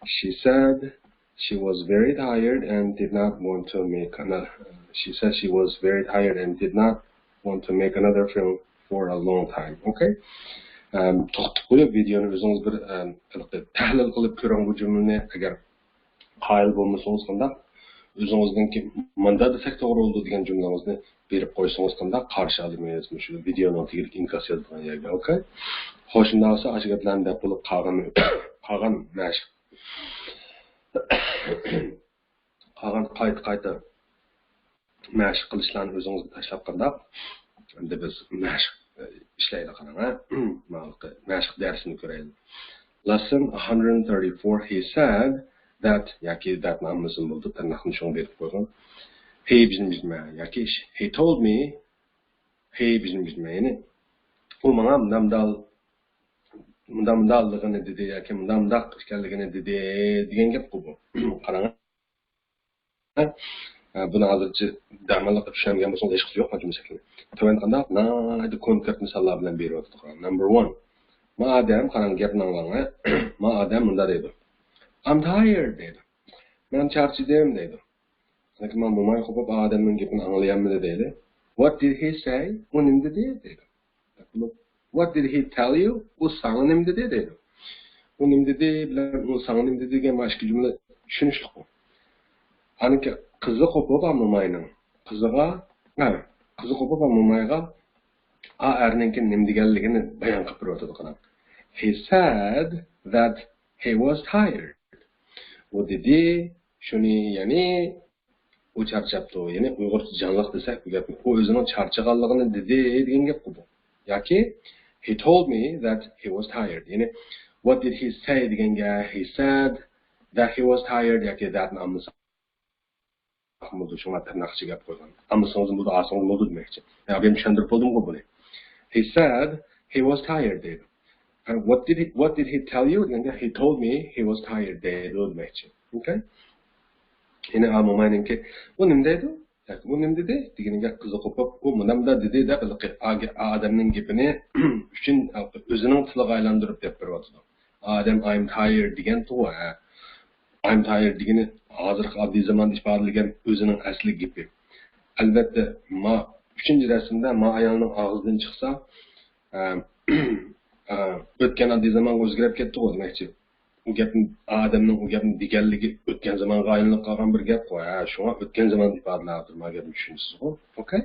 She said she was very tired and did not want to make another. She said she was very tired and did not want to make another film for a long time. ئوكەي. ئەم، توختىتىپ قويۇپ ۋىدېونى ئۆزىڭىز بىر، ئەم، تەھلىل قىلىپ كۆرۈڭ بۇ جۈملىنى. ئەگەر قايىل بولمىسىڭىز قانداق؟ ئۆزىڭىزنىڭكى مۇنداق دېسەك توغرا بولىدۇ دېگەن جۈملىڭىزنى بېرىپ قويسىڭىز قانداق؟ قارشى ئالىمىز مۇشۇ ۋىدېونىڭ تېگىدىكى ئىنكاس يازىدىغان يەرگە. ئوكەي. خوش، شۇنداق بولسا ئاشۇ گەپلەرنى دەپ بولۇپ قالغان، قالغان مەشىق. قالغان قايتا-قايتا مەشىق قىلىشلارنى ئۆزىڭىزگە تاشلاپ قانداق؟ ئەمدى بىز مەشىق، ئە، ئىشلەيلى قاراڭ، ھە؟ مەشىق دەرسىنى كۆرەيلى. Lesson one hundred thirty-four, he said that ياكى that نى ئالمىسىمۇ بولىدۇ، تىرناقنى شۇڭا بېرىپ قويغان. He بىزنى بىزمە ياكى he told me، he بىزنى بىزمە، يەنى ئۇ ماڭا مۇنداق مۇنداق مۇنداقلىقىنى دېدى ياكى مۇنداق مۇنداق ئىكەنلىكىنى دېدى دېگەن گەپقۇ بۇ. قاراڭ. ئە، بۇنى ھازىرچە دەماللىققا چۈشەنمىگەن بولسىڭىز ھېچقىسى يوق مانا مۇشۇ مەسىلىنى. تۆۋەندە قانداق ناھايىتى كونكرېت مىساللار بىلەن بېرىۋاتىدۇ. Number one. ما ئادەم، قاراڭ گەپنى ئاڭلاڭ. ما ئادەم مۇنداق دەيدۇ. I'm tired دەيدۇ. مەن چارچىدىم دەيدۇ. لېكىن ما موماي قوپۇپ ئادەمنىڭ گېپىنى ئاڭلىيالمىدى دەيلى. What did he say? ئۇ نېمە دېدى دەيدۇ. What did he tell you? ئۇ ساڭا نېمە دېدى دەيدۇ. ئۇ نېمە دېدى بىلەن ئۇ ساڭا نېمە دېدى دېگەن مانا ئىككى جۈملە چۈشىنىشلىققۇ. ئانىكى قىزى قوپۇپ موماينىڭ قىزىغا، ھە، قىزى قوپۇپ مومايغا ئا ئەرنىڭكى نېمە دېگەنلىكىنى بايان قىلىپ بېرىۋاتىدۇ قاراڭ. He said that he was tired. ئۇ دېدى شۇنى، يەنى ئۇ چارچاپتۇ. يەنى ئۇيغۇرچە جانلىق دېسەك بۇ گەپنى. ئۇ ئۆزىنىڭ چارچىغانلىقىنى دېدى دېگەن گەپقۇ بۇ. ياكى he told me that he was tired. يەنى what did he say دېگەنگە he said that he was tired ياكى that نى ئالمىساق بولىدۇ. شۇڭا تىرناق ئىچىگە ئەپ قويغان. ئالمىسىڭىزمۇ بولىدۇ، ئالسىڭىزمۇ بولىدۇ دېمەكچى. يا، مەن چۈشەندۈرۈپ بولدۇمغۇ بۇنى. He said he was tired دەيدۇ. What did he, what did he tell you دېگەندە he told me he was tired دەيدۇ دېمەكچى. Okay. يەنە ئا موماينىڭكى، ئۇ نېمە دەيدۇ؟ ياكى ئۇ نېمە دېدى دېگىنىگە قىزىقىپ، ئۇ مۇنداق دېدى دەپ، ھېلىقى ئا-، ئا-، ئادەمنىڭ گېپىنى ئۈچىن، ئۆزىنىڭ تىلىغا ئايلاندۇرۇپ دەپ بېرىۋاتىدۇ. ئادەم I'm tired دېگەنتىغۇ، ھە. I'm tired دېگىنى ھازىرقى ئاددىي زاماندا ئىپادىلىگەن ئۆزىنىڭ ئەسلى گېپى. ئەلۋەتتە، ما ئۈچىنچى رەسىمدە ما ئايالنىڭ ئاغزىدىن چىقسا، ئە، ئە، ئۆتكەن ئاددىي زامانغا ئۆزگىرىپ كەتتىغۇ دېمەكچى. ئۇ گەپنى، ئادەمنىڭ ئۇ گەپنى دېگەنلىكى ئۆتكەن زامانغا ئايلىنىپ قالغان بىر گەپقۇ. ھە، شۇڭا ئۆتكەن زامان ئىپادىلەۋاتىدۇ ما گەپنى، چۈشىنىسىزغۇ؟ ئوكەي؟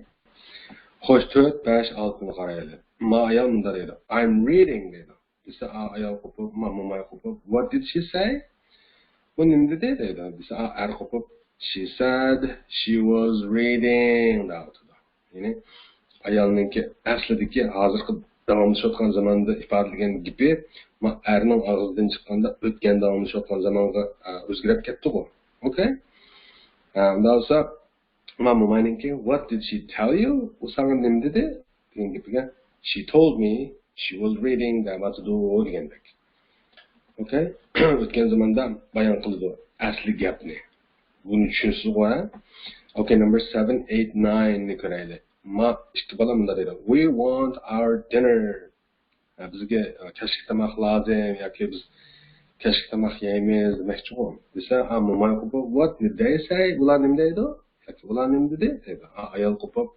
خوش، تۆت، بەش، ئالتىنى قارايلى. ما ئايال مۇنداق دەيدۇ. I'm reading دەيدۇ. دېسە، ئا ئايال قوپۇپ، ما موماي قوپۇپ، What did she say? ئۇ نېمە دېدى دەيدۇ. دېسە، ئا ئەر قوپۇپ، She said she was reading دەۋاتىدۇ. يەنى ئايالنىڭكى ئەسلىدىكى ھازىرقى داۋاملىشىۋاتقان زاماندا ئىپادىلىگەن گېپى ما ئەرنىڭ ئاغزىدىن چىققاندا ئۆتكەن داۋاملىشىۋاتقان زامانغا، ئە، ئۆزگىرىپ كەتتىغۇ. ئوكەي؟ ئە، ئۇنداق بولسا، ما موماينىڭكى، What did she tell you? ئۇ ساڭا نېمە دېدى؟ دېگەن گېپىگە، She told me she was reading دەۋاتىدۇ دېگەندەك. ئوكەي؟ ئۆتكەن زاماندا بايان قىلىدۇ ئەسلى گەپنى. بۇنى چۈشىنىسىزغۇ، ھە؟ ئوكەي، number seven, eight, nine نى كۆرەيلى. ما ئىككى بالا مۇنداق دەيدۇ. We want our dinner. ھە، بىزگە، ئە، كەچلىك تاماق لازىم ياكى بىز كەچلىك تاماق يەيمىز دېمەكچىغۇ. دېسە، ئا، موماي قوپۇپ، What did they say? ئۇلار نېمە دەيدۇ؟ ياكى ئۇلار نېمە دېدى؟ دەيدۇ. ئا، ئايال قوپۇپ،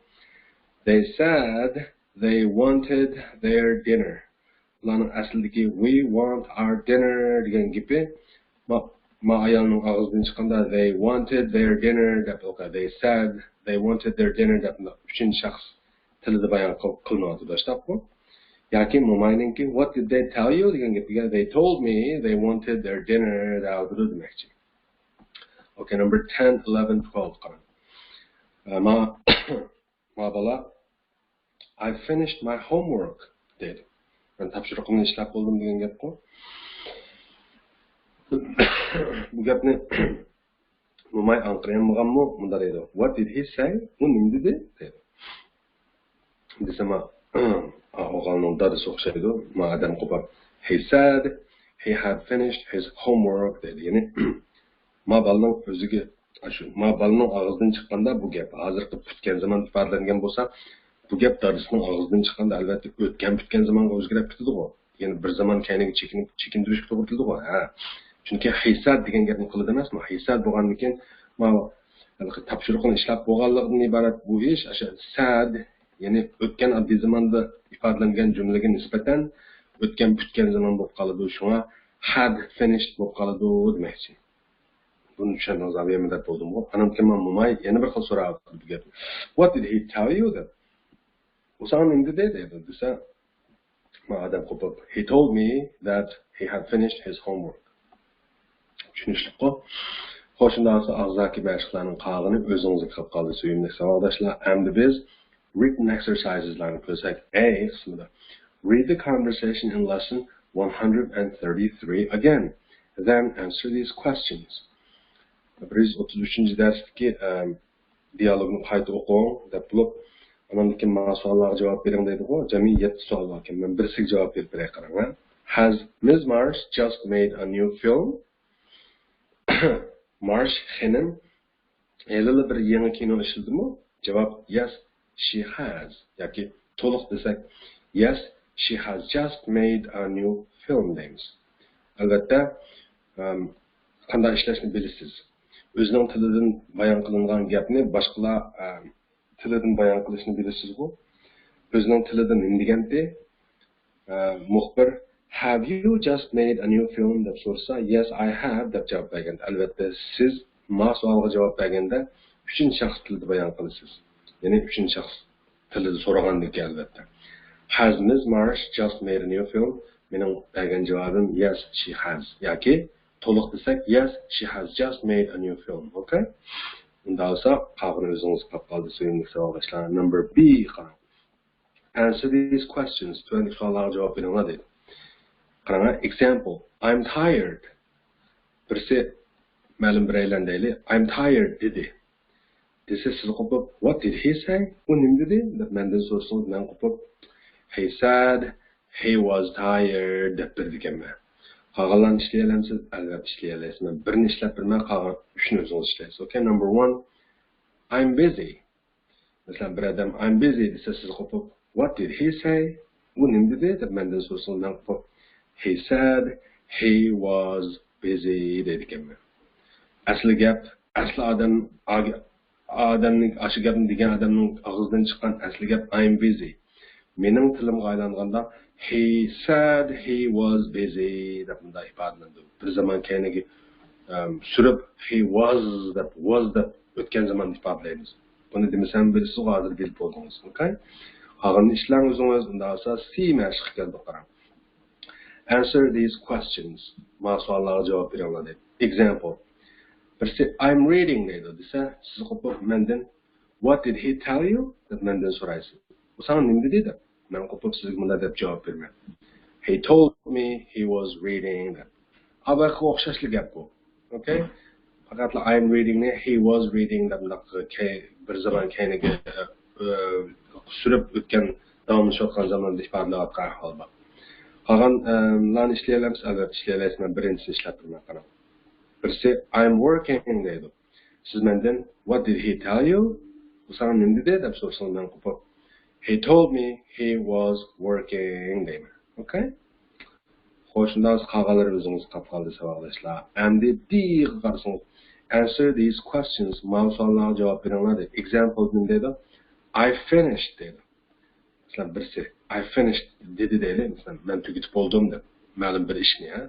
They said they wanted their dinner. ئۇلارنىڭ ئەسلىدىكى We want our dinner دېگەن گېپى ما، ما ئايالنىڭ ئاغزىدىن چىققاندا They wanted their dinner دەپ ئوقۇيدۇ. They said they wanted their dinner دەپ ئۈچىنچى شەخس تىلىدا بايان قىل-، قىلىنىۋاتىدۇ، شۇنداقمۇ؟ ياكى موماينىڭكى What did they tell you دېگەن گېپىگە They told me they wanted their dinner دەۋاتىدۇ دېمەكچى. Okay, number ten, eleven, twelve قاراڭ. ئە، ما، ما بالا I finished my homework دەيدۇ. مەن تاپشۇرۇقۇمنى ئىشلەپ بولدۇم دېگەن گەپقۇ. بۇ گەپنى موماي ئاڭقىرىيالمىغانمۇ مۇنداق دەيدۇ. What did he say? ئۇ نېمە دېدى؟ دەيدۇ. دېسە ما، ئا، ئوغلىنىڭ دادىسى ئوخشايدۇ. ما ئادەم قوپۇپ He said he had finished his homework دەيدۇ. يەنى ما بالىنىڭ ئۆزىگە، ئاشۇ ما بالىنىڭ ئاغزىدىن چىققاندا بۇ گەپ، ھازىرقى پۈتكەن زامان ئىپادىلەنگەن بولسا، بۇ گەپ دادىسىنىڭ ئاغزىدىن چىققاندا، ئەلۋەتتە، ئۆتكەن پۈتكەن زامانغا ئۆزگىرىپ كېتىدىغۇ. يەنى بىر زامان كەينىگە چېكىنىپ، چېكىندۈرۈشكە توغرا كېلىدىغۇ. ھە. چۈنكى he said دېگەن گەپنى قىلىدۇ ئەمەسمۇ. He said بولغاندىن كېيىن، ما ھېلىقى تاپشۇرۇقنى ئىشلەپ بولغانلىقىدىن ئىبارەت بۇ ئىش، ئاشۇ said، يەنى ئۆتكەن ئاددىي زاماندا ئىپادىلەنگەن جۈملىگە نىسبەتەن ئۆتكەن پۈتكەن زامان بولۇپ قالىدۇ. شۇڭا had finished بولۇپ قالىدۇ دېمەكچى. بۇنى چۈشەندىڭىز، ئەمدى مەن دەپ بولدۇمغۇ. ئانام كېيىن موماي يەنە بىر خىل سوراپ بۇ گەپنى. What did he tell you دەپ. ئۇ ساڭا نېمە دېدى دەيدۇ دېسە، ما ئادەم قوپۇپ He told me that he had finished his homework. چۈشىنىشلىكقۇ؟ خوش، شۇنداق بولسا ئاغزاكى مەشىقلەرنىڭ قالغىنى ئۆزىڭىزگە قېلىپ قالدى، سۆيۈملۈك ساۋاقداشلار. ئەمدى بىز written exercises لارنى كۆرسەك، A قىسمىدا. Read the conversation in lesson one hundred and thirty-three again. Then answer these questions. بىر يۈز ئوتتۇز ئۈچىنچى دەرستىكى، ئەم، دىيالوگنى قايتا ئوقۇڭ دەپ بولۇپ، ئاناندىن كېيىن مانا سوئاللارغا جاۋاب بېرىڭ دەيدىغۇ. جەمئىي يەتتە سوئال باركەن. مەن بىرسىگە جاۋاب بېرىپ بېرەي، قاراڭ. Has Miss Marsh just made a new film? مارش خېنىم ھېلىلا بىر يېڭى كىنو ئىشلىدىمۇ؟ جاۋاب، Yes, she has. ياكى تولۇق دېسەك، Yes, she has just made a new film دەيمىز. ئەلۋەتتە، ئەم، قانداق ئىشلەشنى بىلىسىز. ئۆزىنىڭ تىلىدىن بايان قىلىنغان گەپنى باشقىلار، ئەم، تىلىدىن بايان قىلىشنى بىلىسىزغۇ؟ ئۆزىنىڭ تىلىدىن نېمە دېگەنتى؟ ئە، مۇخبىر، Have you just made a new film دەپ سورىسا، Yes, I have دەپ جاۋاب بەرگەن. ئەلۋەتتە، سىز ما سوئالغا جاۋاب بەرگەندە ئۈچىنچى شەخس تىلىدا بايان قىلىسىز. يەنى ئۈچىنچى شەخس تىلىدا سورىغاندىكىن، ئەلۋەتتە. Has Miss Marsh just made a new film? مېنىڭ بەرگەن جاۋابىم Yes, she has. ياكى تولۇق دېسەك، Yes, she has just made a new film. Okay? ئۇنداق بولسا، قالغىنى ئۆزىڭىزگە قاپ قالدى، سۆيۈملۈك ساۋاقداشلار. Number B قاراڭ. Answer these questions. تۆۋەندىكى سوئاللارغا جاۋاب بېرىڭلار دەيدۇ. قاراڭلار، example. I'm tired. بىرسى مەلۇم بىرەيلەن دەيلى. I'm tired دېدى. دېسە سىز قوپۇپ، What did he say? ئۇ نېمە دېدى؟ دەپ مەندىن سورىسىڭىز، مەن قوپۇپ، He said he was tired دەپ بېرىدىكەنمەن. قالغانلارنى ئىشلىيەلەمسىز؟ ئەلۋەتتە ئىشلىيەلەيسىز. مەن بىرنى ئىشلەپ بېرىمەن، قالغان ئۈچنى ئۆزىڭىز ئىشلەيسىز. Okay, number one, I'm busy. مەسىلەن، بىر ئادەم I'm busy دېسە، سىز قوپۇپ What did he say? ئۇ نېمە دېدى دەپ مەندىن سورىسىڭىز، مەن قوپۇپ He said he was busy دەيدىكەنمەن. ئەسلى گەپ، ئەسلى ئادەم، ئادەمنىڭ، ئاشۇ گەپنى دېگەن ئادەمنىڭ ئاغزىدىن چىققان ئەسلى گەپ I'm busy. مېنىڭ تىلىمغا ئايلانغاندا He said he was busy دەپ مۇنداق ئىپادىلىنىدۇ. بىر زامان كەينىگە ئەم، سۈرۈپ He was دەپ، was دەپ ئۆتكەن زاماننى ئىپادىلەيمىز. بۇنى دېمىسەم بىلىسىز، ھازىر بىلىپ بولدىڭىز. Okay? قالغىنىنى ئىشلەڭ ئۆزىڭىز، ئۇنداق بولسا سى مەشىققە كەلدۇق، قاراڭ. Answer these questions. مانا سوئاللارغا جاۋاب بېرىڭلار دەيدۇ. Example. بىرسى I'm reading دەيدۇ دېسە، سىز قوپۇپ مەندىن What did he tell you دەپ مەندىن سورايسىز. ئۇ ساڭا نېمە دېدى دەپ. مەن قوپۇپ سىزگە مۇنداق دەپ جاۋاب بېرىمەن. He told me he was reading دەپ. ئاباقىغا ئوخشاشلا گەپ بۇ. Okay? پەقەتلا I'm reading نى he was reading دەپ مۇنداق كەي-، بىر زامان كەينىگە، ئە، سۈرۈپ ئۆتكەن، داۋاملىشىۋاتقان زاماندا ئىپادىلەۋاتقان ئەھۋال بار. قالغان، ئە، لارنى ئىشلىيەلەمسىز؟ ئەلۋەتتە ئىشلىيەلەيسىز. مەن بىرىنچىسىنى ئىشلەپ بېرىمەن، قاراڭ. بىرسى I'm working دەيدۇ. سىز مەندىن What did he tell you? ئۇ ساڭا نېمە دېدى دەپ سورىسىڭىز، مەن قوپۇپ He told me he was working دەيمەن. Okay? خوش، شۇنداق بولسا قالغانلىرى ئۆزىڭىزگە قاپ قالدى، ساۋاقداشلار. ئەمدى D غا قارىسىڭىز. Answer these questions. ماۋۇ سوئاللارغا جاۋاب بېرىڭلار دەيدۇ. Example نېمە دەيدۇ؟ I finished دەيدۇ. مەسىلەن، بىرسى I finished دېدى دەيلى. مەسىلەن، مەن تۈگىتىپ بولدۇم دەپ. مەلۇم بىر ئىشنى، ھە؟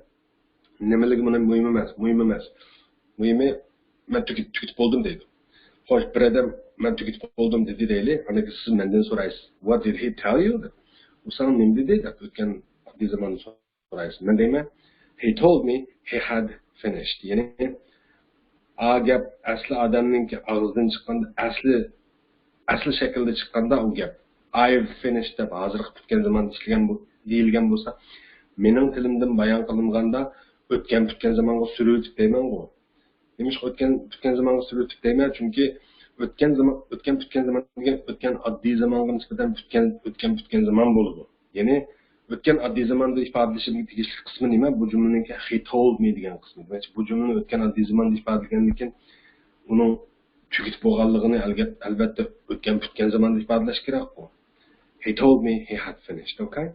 نېمىلىكى مۇنى مۇھىم ئەمەس، مۇھىم ئەمەس. مۇھىمى مەن تۈگىتىپ، تۈگىتىپ بولدۇم دەيدۇ. خوش، بىر ئادەم مەن تۈگىتىپ بولدۇم دېدى دەيلى. ئاندىن كېيىن سىز مەندىن سورايسىز. What did he tell you دەپ. ئۇ ساڭا نېمە دېدى دەپ ئۆتكەن ئاددىي زاماندا سورايسىز. مەن دەيمەن He told me he had finished. يەنى ئا گەپ ئەسلى ئادەمنىڭكى ئاغزىدىن چىققاندا، ئەسلى، ئەسلى شەكىلدە چىققاندا ئۇ گەپ I've finished دەپ ھازىرقى پۈتكەن زاماندا ئىشلىگەن بۇ، دېيىلگەن بولسا، مېنىڭ تىلىمدىن بايان قىلىنغاندا ئۆتكەن پۈتكەن زامانغا سۈرۈۋېتىپ دەيمەنغۇ. نېمىشقا ئۆتكەن پۈتكەن زامانغا سۈرۈۋېتىپ دەيمەن؟ چۈنكى ئۆتكەن زامان، ئۆتكەن پۈتكەن زامان دېگەن ئۆتكەن ئاددىي زامانغا نىسبەتەن پۈتكەن، ئۆتكەن پۈتكەن زامان بولىدۇ. يەنى ئۆتكەن ئاددىي زاماندا ئىپادىلىشىمگە تېگىشلىك قىسمى نېمە؟ بۇ جۈملىنىڭكى he told me دېگەن قىسمى. دېمەكچى، بۇ جۈملىنى ئۆتكەن ئاددىي زاماندا ئىپادىلىگەندىن كېيىن ئۇنىڭ تۈگىتىپ بولغانلىقىنى ئەلگەت-، ئەلۋەتتە ئۆتكەن پۈتكەن زاماندا ئىپادىلەش كېرەكقۇ. He told me he had finished, okay?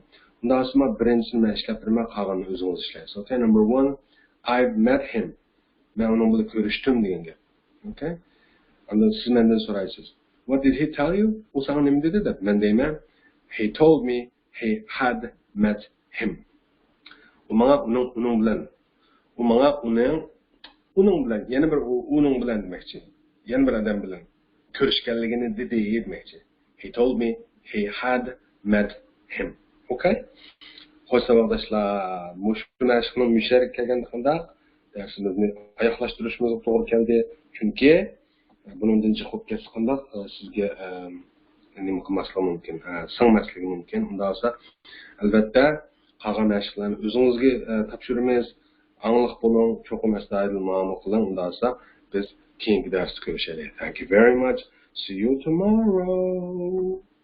ئۇنداق بولسا بىرىنچىسىنى مەن ئىشلەپ بېرىمەن، قالغىنىنى ئۆزىڭىز ئىشلەيسىز. Okay, number one, I've met him. مەن ئۇنىڭ بىلەن كۆرۈشتۈم دېگەن گەپ. Okay? ئاندىن سىز مەندىن سورايسىز. What did he tell you? ئۇ ساڭا نېمە دېدى دەپ. مەن دەيمەن He told me he had met him. ئۇ ماڭا ئۇنىڭ، ئۇنىڭ بىلەن، ئۇ ماڭا ئۇنىڭ، ئۇنىڭ بىلەن، يەنە بىر ئۇ، ئۇنىڭ بىلەن دېمەكچى. يەنە بىر ئادەم بىلەن كۆرۈشكەنلىكىنى دېدى دېمەكچى. He told me he had met him. Okay? خوش ساۋاقداشلار، مۇشۇ مەشىقنىڭ مۇشۇ يەرگە كەلگەندە قانداق؟ دەرسىمىزنى ئاياغلاشتۇرۇشىمىزغا توغرا كەلدى. چۈنكى بۇنىڭدىن جىق بولۇپ كەتسە قانداق، ئە، سىزگە، ئە، نېمە قىلماسلىقى مۇمكىن، ئە، سىڭمەسلىكى مۇمكىن. ئۇنداق بولسا، ئەلۋەتتە، قالغان مەشىقلەرنى ئۆزىڭىزگە، ئە، تاپشۇرىمىز. ئاڭلىق بولۇڭ، چوقۇم ئەستايىدىل مۇئامىلە قىلىڭ. ئۇنداق بولسا، بىز كېيىنكى دەرستە كۆرۈشەيلى. Thank you very much. See you tomorrow.